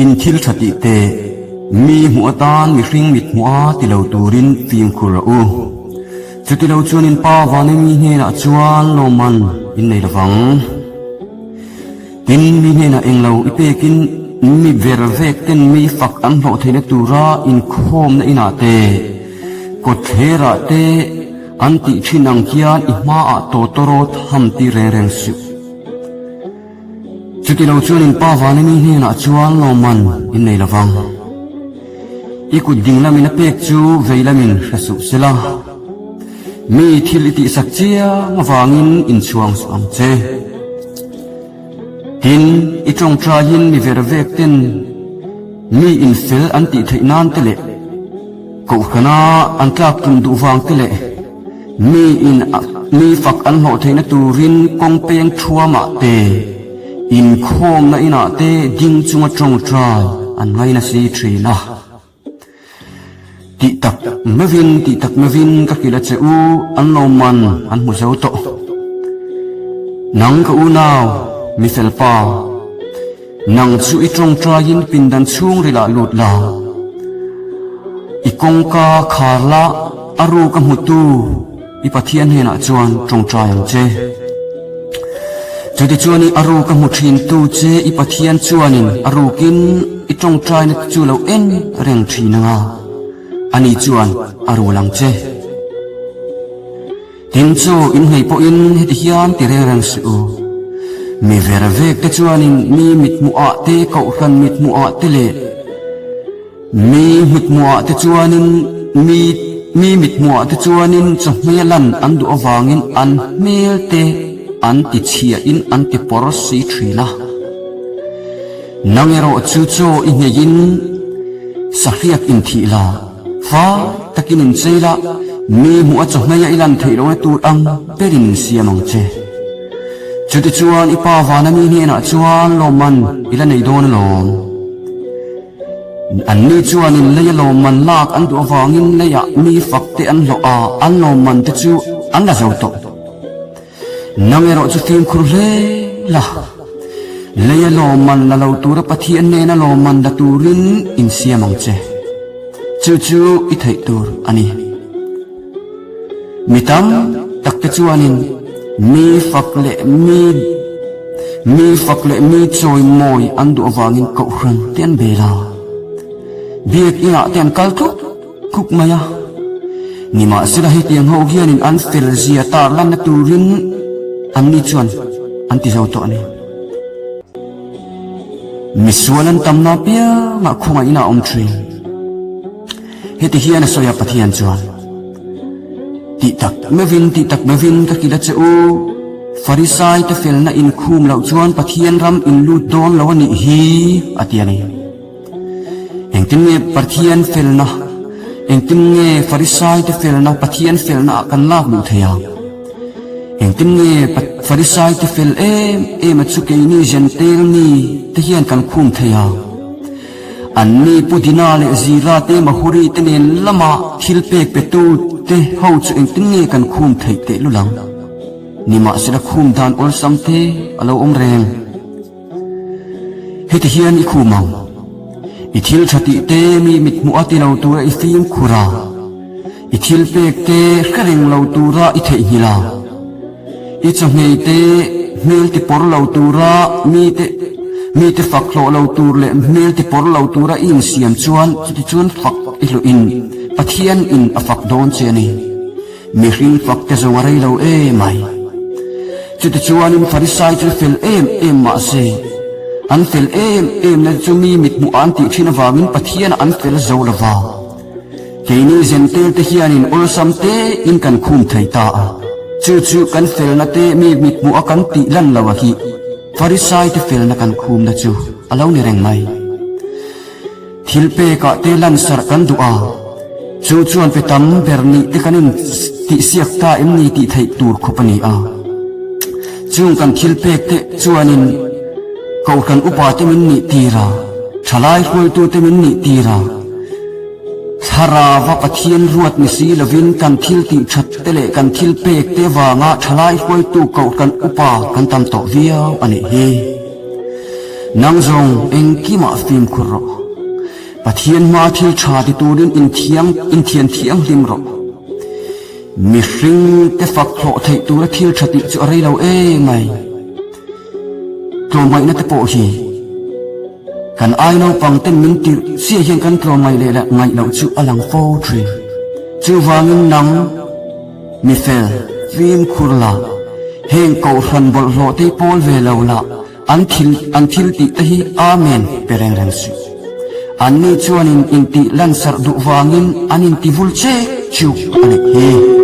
In thil tha tih teh, mi hmuh atan mihring mit hmuh a ti lo turin fimkhur rawh u. Chuti lo chuan in pa vana mi hnenah chuan lawmman in nei lovang. Tin, mi hnenah englo i pekin mi ver vek ten mi fak an hlawh theihna tura inkhawmna inah te, kawtthlerah te an tih thin ang khian i hmaah tawtawrawt ham tir reng reng suh. Chuti lo chuan in pa vana mi hnenah chuan lawmman in nei lovang. I kut ding lamin a pek chu vei lamin hre suh sela. Mi thil i tihsak chiang avangin inchhuang suh ang che. Tin, i tawngtaiin mi ver vek ten mi infel an tih theih nan te leh kohhrana an tlak tum duh vang te leh mi in mi fak an hlawh theihna turin kawng peng thuamah te inkhawmna inah te ding chunga tawngtai an ngaina si thin a. Tih tak meuhin, tih tak meuhin ka hrilh a che u, an lo man an hmu zo tawh. Nang ka unau, mi fel pa, nang chu i tawngtaiin pindan chhungrilah lut la, i kawngka khar la, a ruk a hmutu i Pathian hnenah chuan tawngtai ang che. Chutichuan i a ruk a hmu thintu che i Pathian chuanin a rukin i tawngtaina te chu lo en reng thin anga, ani chuan a rul ang che. Tin chu in hlei pawhin heti hian ti reng reng suh u. Mi ver vek te chuanin mi mithmuhah te kohhran mithmuhah te leh Mi mithmuhah te chuanin mi mi mithmuhah te chuanin chawhmei a lan an duh avangin an hmel te an ti chhiahin an ti pawr si thin a. Nang erawh chu chaw i hneihin sahriak inthih la, fai takin inchei la, mi hmuh a chawhmei a i lan theih lohna tur ang berin insiam ang che. Chutichuan i pa vana mi hnenah chuan lawmman i la nei dawn alawm. Anni chuanin leia lawmman lak an duh avangin leiah mi fak te an hlawh a, an lawmman te chu an la zo tawh. Nang erawh chu fimkhur hle la, leia lawmman la lo tura Pathian nena lawmman la turin insiam ang che. Chu chu i theih tur a ni. Mi tam tak te chuanin mi fak leh mi mi fak leh mi chawi mawi an duh avangin kohhran te an bel a, biak inah te an kal tluk tluk mai a. Nimahsela hetiang ho hianin an fel zia tar lanna turin anni chuan an ti zo tawh a ni. Misual an tamna apiangah khawngaihna a awm thin. Heti hian a sawi a Pathian chuan, Tih tak meuhin, tih tak meuhin ka kil a che u, Farisai te felna inkhum loh chuan Pathian ram in lut dawn lo a nih hi, a ti a ni. Engtin nge Pathian felna, engtin nge Farisai te felna Pathian felna ah kan lak luh thei ang? Engtin nge Farisai te fel em em a chu keini Jentail ni te hian kan khum thei ang? Anni Pu Dina leh Zira te Mahuri te nen lama thil pek petu te ho chu engtin nge kan khum theih teh lul ang? Nimahsela khum dan awlsam te a lo awm reng. Heti hian i khum ang. I thil tha tih te mi mithmuh a ti lo tura i fimkhur a, i thil pek te hre reng lo tura i theihnghilh a, I chawhmei te hmel ti pawr lo tura mite mite fak hlawh lo tur leh hmel ti pawr lo tura i insiam chuan chutichuan fak i hluh in Pathian in a fak dawn che a ni. Mihring fak te zawng a rei lo em ai. Chutichuanin Farisai chu fel em em mah se, an fel em em na chu mi mithmuh ah an tih thin avangin Pathian ah an fel zo lo va. Keini Zentel te hianin awlsam te in kan khum thei ta a, chu chu kan felna te mi mithmuh a kan tih lan lo a hi Farisai te felna kan khumna chu a lo ni reng mai. Thil pekah te lansarh kan duh a, chu chuan pe tam ber nih te kan in tihsiak ta em ni tih theih tur khawp a ni a. Chung kan thil pek te chuanin Kohhran upa te min nih tir a, thalai hruaitu te min nih tir a, Thlarava Pathian ruat ni si lovin kan thil tih that te leh kan thil pek te vanga thalai hruaitu Kohhran upa kan tam tawh viau a nih hi. Nang zawng engkimah fimkhur rawh. Pathian hmaa thil tha ti turin inthiang inthian thianghlim rawh. Mihring te fak hlawh theih tura thil tha tih chu a rei lo em mai. Tlawmngaihna te pawh hi kan ai naupang ten min tirh chiah hian kan tlawmngaih leh leh ngaih loh chu a lang fo thin. Chuvangin nang mi fel fimkhur la, heng kohhran bawlhhlawh te pawl ve lo la, An thil an thil tih te hi Amen pe reng reng suh. Anni chuanin intih lansarh duh vangin an inti vul chek chuk a nih hi.